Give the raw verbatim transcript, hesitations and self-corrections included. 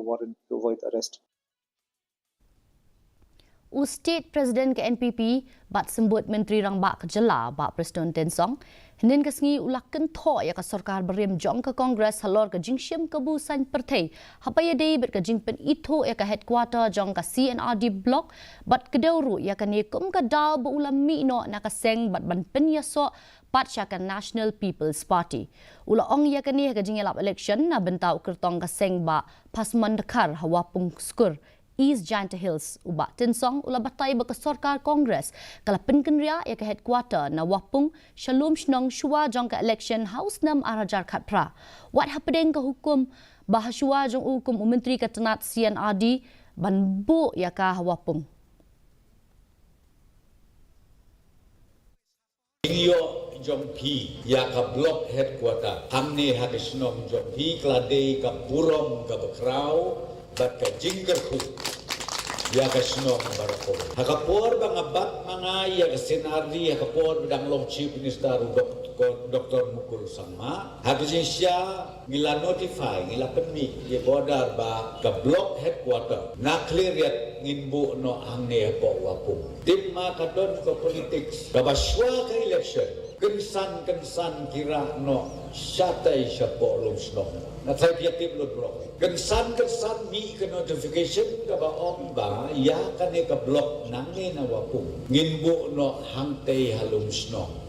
warrant to avoid arrest. U State President ka N P P bad Symbud Myntri Rangbah ka Jylla, Bah Prestone Tynsong, hynnin ka sngi u la kynthoh ïa ka sorkar barim jong ka Congress halor ka jingshim kabu saiñ pyrthei haba ïadei bad ka jingpynithuh ïa ka headquarter jong ka C and R D Block bad kdew ruh ïa kane kum ka daw ba u la mih noh na ka seng bad ban pynïasoh pat sha ka National People's Party. U la ong ïa kane ha ka jingïalap election na bynta u kyrtong ka seng Bah Phasmon Dkhar ha Wapung Skur, East Jaintia Hills. U Bah Tynsong u la batai ba ka sorkar Congress ka la pynkynriah ïa ka headquarter na Wapung sha Lumshnong shuwa jong ka election ha u snem ar hajar khatphra. Wat hapdeng ka hukum ba ha shuwa jong u kum u Myntri ka tnat C and R D ban buh ïa ka ha Wapung. Jingïoh jong phi ïa ka block headquarter hangne ha ka shnong jong phi ka la dei ka burom kaba khraw bad ka jingkyrkhu ïa ka shnong baroh kawei. Ha ka por ba nga bat ma nga ïa ka C and R D, ha ka por ba dang long Chief Minister u Dok-, Doctor Mukul Sangma, ha ka jingshisha ngi la notify, ngi la pynmih ïa ka order ba ka block headquarter na Khliehriat ngin buh noh hangne hapoh Wapung. Tip ma ka don ka politics kaba shuwa ka election kynsan kynsan ki rah noh shatai shapoh Lumshnong. Nga tharai phi ïa tip lut baroh. Kynsan kynsan mih ka notification kaba ong ba ïa kane ka block nangne na Wapung ngin buh noh hangtei ha Lumshnong.